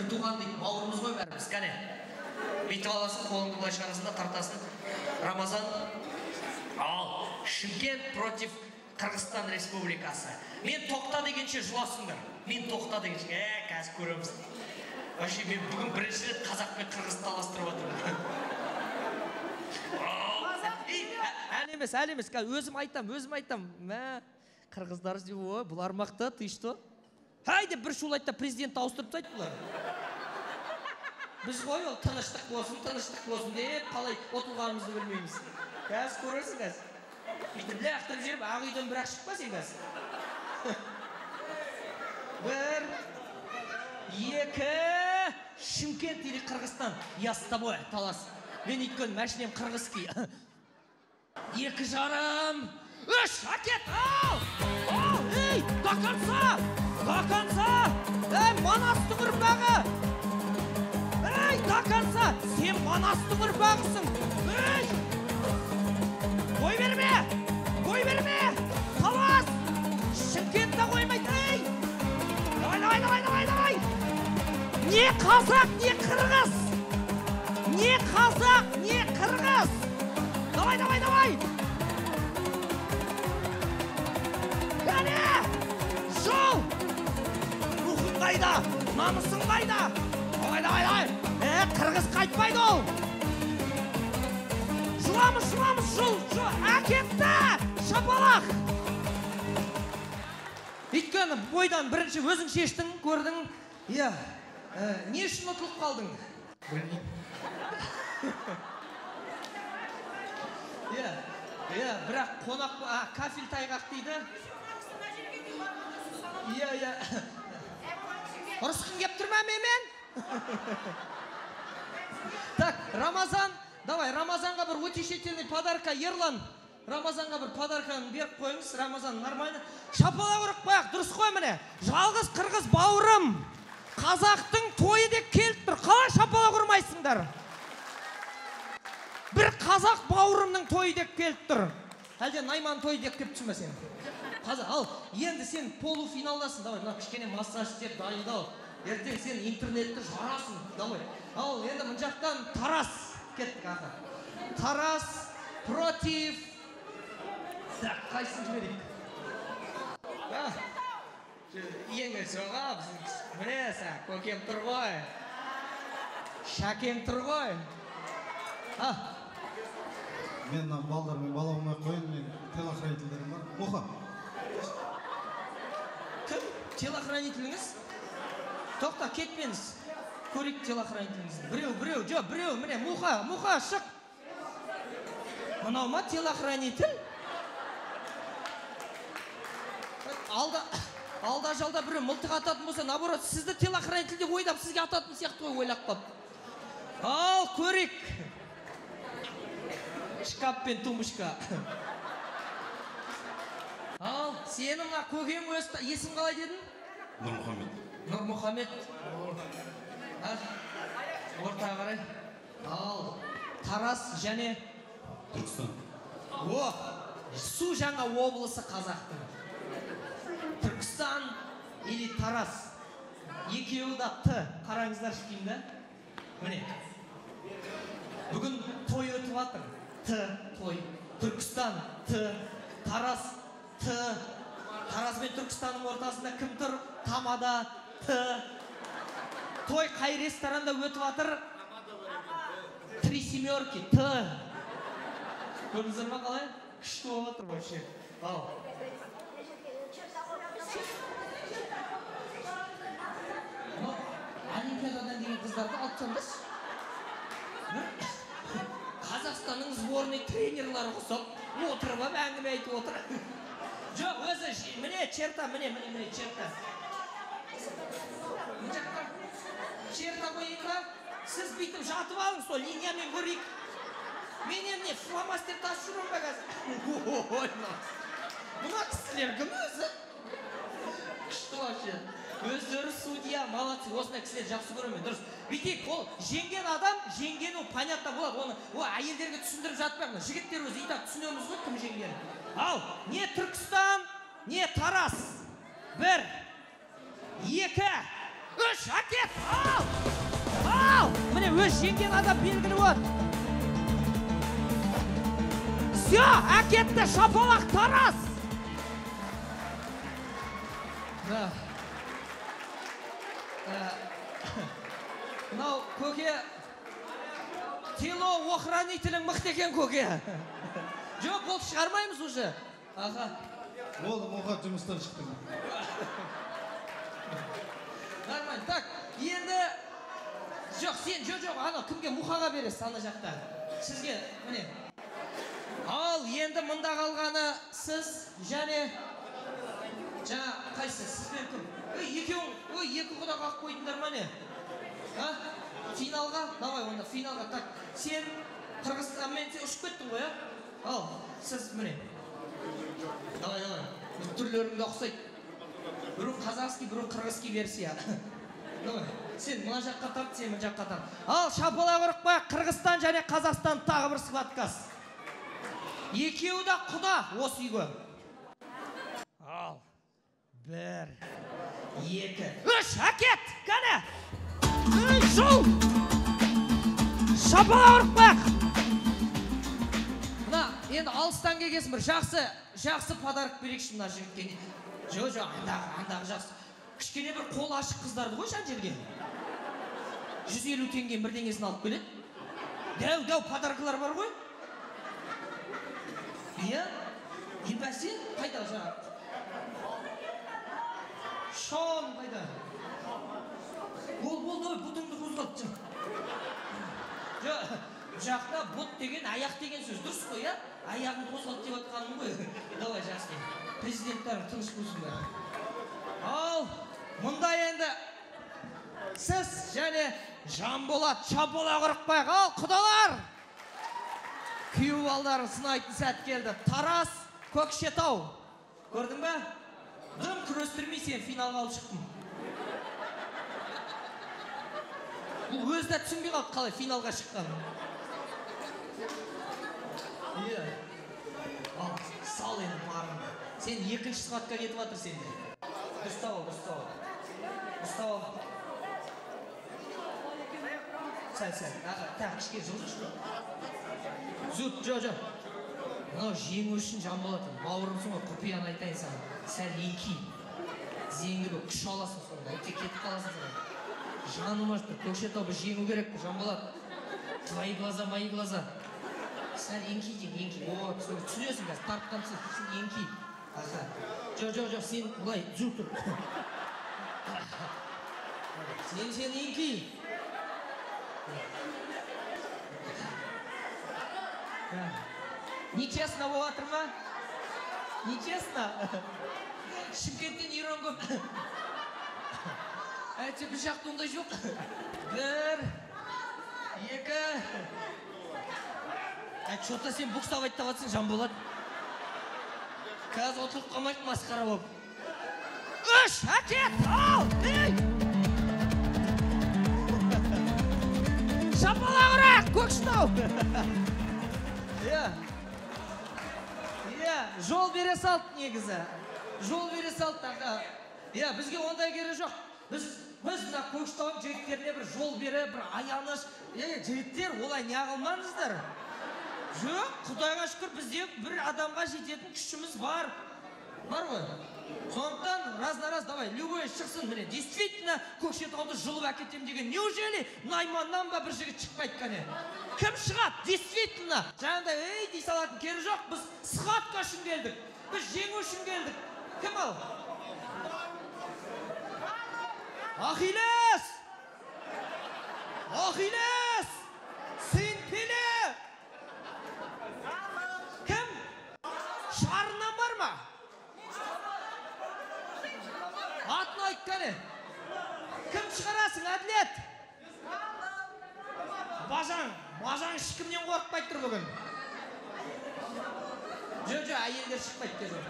Бір туған дейді, бауырымыз ғой бәріміз, кәне. Бүйтіп аласың, қолыңды былай шығарасың да тартасың. Рамазан. Ал, Шымкент против Қырғызстан Республикасы. Мен тоқта дегенше жұласыңдар. Мен тоқта дегенше, қазір көреміз. Вообще, мен бүгін бірінші рет қазақ пен қырғызды таластырып жатырмын. Әлі емес, әлі емес. Өзім айтам, өзім айтам. Мә, қырғыздар, ой, бұлар мықты, ты что? Хай деп бір шулайды да президентті ауыстырып тастайды бұлар. Біз ғой ол тыныштық болсын, тыныштық болсын деп қалай ұтылғанымызды білмейміз. Қазір көрерсің қазір. Бүйтіп лақтырып жіберіп, ақ үйден бірақ шықпа сен қазір. 1, 2, Шымкент или Қырғызстан. Я с тобой, Талас. Мен өйткені машинем қырғызский. 2,5, 3, әкет, ал! Ал, ей, до конца! До конца! Ей, Манастың ұрпағы! Ей, до конца! Сен Манастың ұрпағысың! Ей! Қой берме! Қой берме! Талас! Шымкентті қоймайды, ей! Давай, давай, давай, давай, давай! Не қазақ, не қырғыз! Не қазақ, не қырғыз! Давай, давай, давай! Кәне! Жол! Рухың қайда? Намысың қайда? Давай, давай, давай! Қырғыз қайтпайды ол! Жұламыз, жұламыз, жол, жол! Әкетті! Шапалақ! Өйткені бойдан бірінші өзің шештің, көрдің. Иә, не үшін ұтылып қалдың? Білмеймін. Иә, иә, бірақ қонақ, кафель тайғақ дейді. Иә, иә. Ұрысқың кеп тұр ма менімен? Так, Рамазан, давай, Рамазанға бір утешительный подарка, Ерлан. Рамазанға бір подарканы беріп қойыңыз. Рамазан нормально. Шапалақ ұрып қояйық, дұрыс қой міне. Жалғыз қырғыз бауырым. Қазақтың тойы деп келіп тұр. Қалай шапалақ ұрмайсыңдар? Бір қазақ бауырымның тойы деп келіп тұр. Әлде Найман тойы деп келіп тұрсың ба сен? Қазақ, ал, енді сен полуфиналдасың. Давай, мына кішкене массаж істеп дайындал. Ертең сен интернетті жарасың. Давай. Ал, енді мына жақтан Тарас. Кеттік, аха. Тарас против... Так, қайсысын жіберейік? Ең жоға, міне сә, көкем тұр ғой. Шәкең тұр ғой. Мен мына балдармен бала болмай қояйын, мен телохранительдерім бар. Мұха. Кім? Телохранителіңіз? Тоқта, кетпеңіз. Көрейік телохранителіңізді. Біреу, біреу, жоқ, біреу, міне, Мұха, Мұха, шық. Мынау ма телохранитель? Алда жалда біреу мылтық ататын болса, наоборот, сізді телохранитель деп ойлап, сізге ататын сияқты ғой ойлап қалып. Ал, көрейік. Шкаф пен тумбочка. Ал, сенің мына көкең өз есің қалай дедің? Нұрмұхамед. Нұрмұхамед. Ортаға қарай. Ал, Тарас және Түркістан. О, су жаңа облысы қазақтың. Түркістан или Тарас. Екеуі да Т. Қараңыздаршы деймін да. Міне. Бүгін той өтіп жатыр. Т той. Түркістан Т. Тарас Т. Тарас пен Түркістанның ортасында кім тұр? Тамада Т. Той қай ресторанда өтіп жатыр? Три семерки Т. Көрдіңіздер ма қалай? Күшті болып жатыр вообще. Ал. Олимпиададан деген қыздарды алып тастаңдаршы. Қазақстанның сборный тренерлары ұқсап отырып алып әңгіме айтып отыр. Жоқ, өзі міне черта, міне, міне, міне черта. Мына жаққа черта қояйын ба? Сіз бүйтіп жатып алыңыз, сол линиямен көрейік. Мен енді не фломастер тасып жүрмін ба қазір? Ой, мына кісілер кім өзі? Күшті вообще. Өздері судья, молодцы. Осындай кісілерді жақсы көремін, дұрыс. Бүйтейік, ол жеңген адам, жеңгені ол понятно болады. Оны ол әйелдерге түсіндіріп жатпаймын. Жігіттер өзі и так түсінеміз ғой кім жеңгенін. Ал, не Түркістан, не Тарас. 1, 2, 3, әкет! Ал! Өз жеңген адам белгілі болады. Все, әкетті, шапалақ Тараз. Мынау көке телоохранителің мықты екен көке. Жоқ, болды, шығармаймыз уже. Аға. Болды, Мұха, жұмыстан шықтың. Нормально. Так, енді жоқ, сен жоқ, ана кімге, Мұхаға бересіз ана жақта. Сізге, міне. Ал енді мында қалғаны сіз және жаңа қайсысы? Сізбен кім? Ей, екеуің, ой, екі құда қағып қойдыңдар ма не? А? Финалға? Давай онда финалға. Так, сен Қырғызстанмен сен ұшып кеттің ғой, а? Ал, сіз міне. Давай, давай. Түрлерің де ұқсайды. Біреу қазақский, біреу қырғызский версия. Давай. Сен мына жаққа тарт, сен мына жаққа тарт. Ал, шапалақ ұрып қояйық. Қырғызстан және Қазақстан тағы бір схваткасы. Екеуі де құда осы үйге. Ал, 1, 2, 3, әкет! Кәне! Ей, жол! Шапалақ ұрып қояйық. Мына, енді алыстан келгесін бір жақсы подарок берейікші мына жігітке. Жоқ, жоқ, андағы жақсы. Кішкене бір қол ашық қыздарды қойшы ана жерге. 150 теңге бірдеңесін алып келеді. Дәу-дәу подаркалар бар ғой. Иә? Бәсе, қайда жаңа? Шон қайда? Бол, бол, давай, бұтыңды қозғалт. Жоқ, бұл жақта бұт деген аяқ деген сөз, дұрыс қой, иә? Аяғын қозғалт деп жатқаным ғой. Давай, жақсы. Президенттарың тыныш болсын бәрі. Ал, мұнда енді сіз және Жанболат, шапалақ ұрып қояйық. Ал, құдалар! Күйеу балдарын сынайтын сәт келді. Тараз, Көкшетау. Көрдің бе? Дым күрестірмей сен финалға алып шықтым. Бұл өзі де түсінбей қалды қалай финалға шыққанын. Иә. Ал, сал енді барыңды. Сен екінші схватка кетіп жатыр сенде. Дұрыстап ал, дұрыстап ал. Дұрыстап ал. Сәл, сәл. Аға, тағы кішкене жылжышы. Зут, жоқ, жоқ. Мынау жеңу үшін Жанболат, бауырымсың ғой, құпияны айтайын саған. Сәл еңкей. Зеңді көп, күш аласың сонда, әйтсе кетіп қаласың сонда. Жаным ашып тұр, Көкшетау біз жеңу керек, Жанболат. Твои глаза, мои глаза. Сәл еңкей дейін, еңкей. О, түсінесің қазір, тартқан сен еңкей. Аха. Жоқ, жоқ, жоқ, сен былай түзу тұр. Сен еңкей. Нечестно болып жатыр ма? Нечестно? Шымкенттен ирон көп. Әйтсе бір жақта ондай жоқ. 1, 2. Әй, чё-то сен буксовать айтып жатсың, Жанболат. Қазір ұтылып қалмайық масқара болып. 3, әкет, ал, ей! Шапалақ ұрайық, Көкшетау! Иә. Иә, жол бере салды негізі. Жол бере салды. Иә, бізге ондай керек жоқ. Біз мына Көкшетаудың жігіттеріне бір жол бере, бір аяныш. Е, жігіттер, олай не қылмаңыздар. Жоқ, Құдайға шүкір, бізде бір адамға жететін күшіміз бар. Бар ғой. Сондықтан раз на раз давай, любой шықсын, міне, действительно Көкшетауды жұлып әкетем деген. Неужели Найманнан ба бір жігіт шықпайды кәне? Кім шығады? Действительно. Жаңағыдай, ей дей салатын керегі жоқ. Біз схватка үшін келдік. Біз жеңу үшін келдік. Кім ал? Ахиллес! Ахиллес! Сын Пеле! Кім? Шарынан бар ма? Атын айт кәне. Кім шығарасың, Әділет? Бажаң, бажаң ешкімнен қорықпай тұр бүгін. Жоқ, жоқ, әйелдер шықпайды қазір.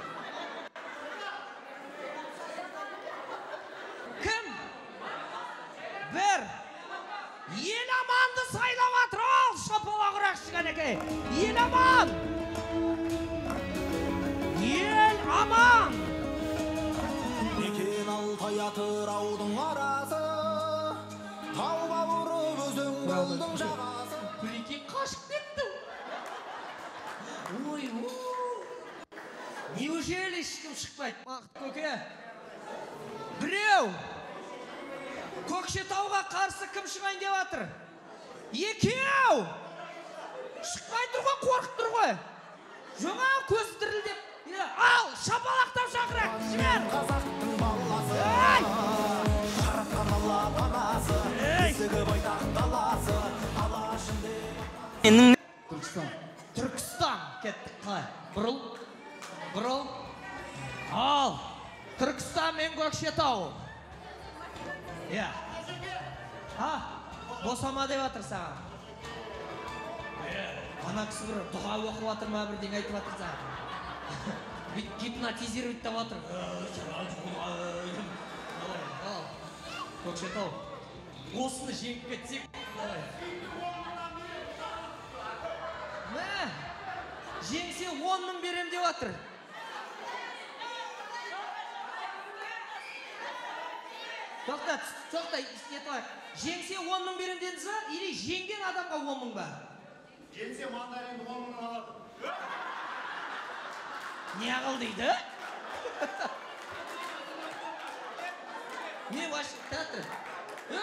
Кім? 1. Еламанды сайлап жатыр. Ал, шапалақ ұрайықшы кәнекей. Еламан! Ел аман! Мекен Алтай Атыраудың арасы, тау бауыры өзен Прикинь, қашып кетті. Ой, неужели ешкім шықпайды? Бақыт көке. Біреу. Көкшетауға қарсы кім шығайын деп жатыр? Екеу. Шықпай тұр ғой, қорқып тұр ғой. Жоға, көзі дірілдеп. Ал, шапалақтап шақырайық. Жібер. Қазақтың баласы. Ей! Жаратқан Алла панасы. Бесігі байтақ даласы. Алашым деп. Түркістан. Түркістан. Кеттік қалай? Бұрыл. Бұрыл. Ал, Түркістан мен Көкшетау. Иә. А, босама деп жатыр саған. Ана кісі бір дұға оқып жатыр ма, бірдеңе айтып жатыр саған. Бүйтіп гипнотизировать деп жатыр. Давай, ал, Көкшетау. Осыны жеңіп кетсек, давай. Мә, жеңсе 10 мың берем деп жатыр. Тоқта, тоқта, нетіп алайық. Жеңсе 10 мың берем дедіңіз ба? Или жеңген адамға 10 мың ба? Жеңсе мандаринді 10 мыңнан алады. Не қыл дейді? Не вообще, театр?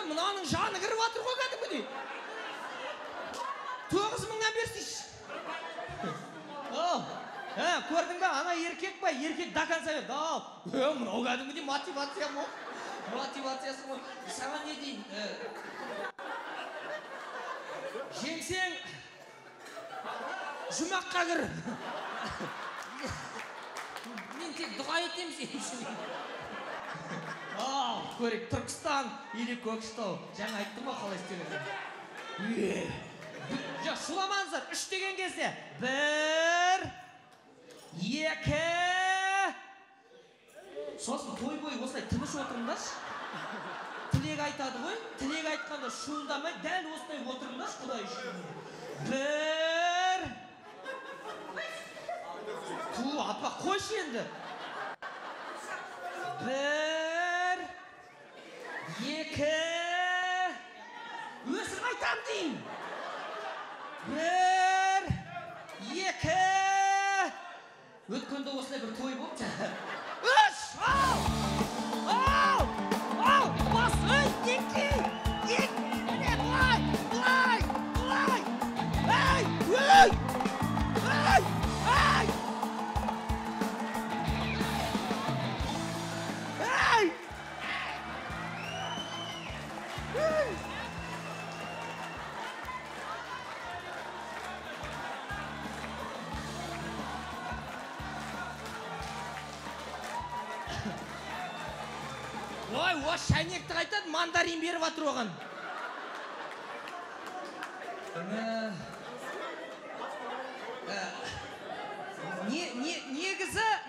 Мынаның жаны кіріп жатыр ғой кәдімгідей. 9 мыңнан берсейші. Ал, көрдің бе, ана еркек па? Еркек до конца берді. Ал, мынау кәдімгідей мотивация мол. Мотивациясы мол. Саған не дейін? Жеңсең, жұмаққа кір. Мен тек дұға етемін сен үшін. Ал, көрейік, Түркістан или Көкшетау. Жаңа айттым ғой қалай істеу керек. Жоқ, шуламаңыздар, 3 деген кезде. 1, 2. Сосын той бойы осылай тыныш отырыңдаршы. Тілек айтады ғой, тілек айтқанда шуылдамай, дәл осылай отырыңдаршы, Құдай үшін. 1. Ту, апа, қойшы енді. 1, 2. Өсіріп айтам деймін. 1, 2. Өткенде осылай бір той болды. 3, ал! Ал! Ал! Бас, ей, 2, 2, міне, былай, былай, былай. Ей, ей! Ей, ей! Ей! Ей! Ой, о шәйнекті қайтады, мандарин беріп жатыр оған.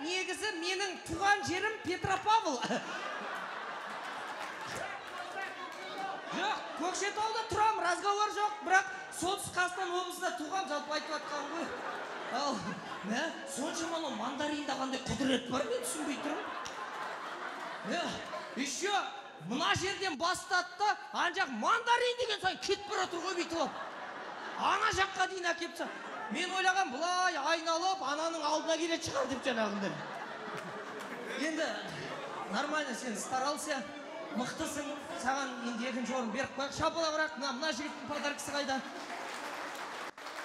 Негізі менің туған жерім Петропавл. Жоқ, Көкшетауда тұрам, разговор жоқ, бірақ Солтүстік Қазақстан облысында туғам, жалпы айтып жатқан ғой. Ал, мә, соншама анау мандаринда қандай құдірет бар, мен түсінбей тұрмын. Еще мына жерден бастады да, ана жақ мандарин деген сайын кетіп бара жатыр ғой бүйтіп алып. Ана жаққа дейін әкеліп тастады. Мен ойлаған былай айналып ананың алдына келе шығар деп жаңағындай. Енді нормально, сен старался, мықтысың, саған енді екінші орын беріп қояйық. Шапалақ ұрайық, мына жігіттің подаркасы қайда?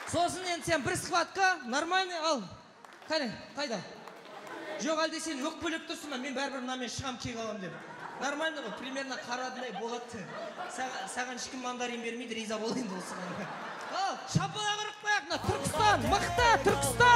Сосын енді сен бір схватка, нормальный, ал. Қане, қайда? Жоқ, әлде сен өкпелеп тұрсың ба? Мен бәрібір мынамен шығам, кек аламын деп. Нормально ғой, примерно қарадындай болады. Саған ешкім мандарин бермейді, риза бол енді осыған. Ал, шапалақ ұрып қояйық, мына Түркістан, мықты Түркістан!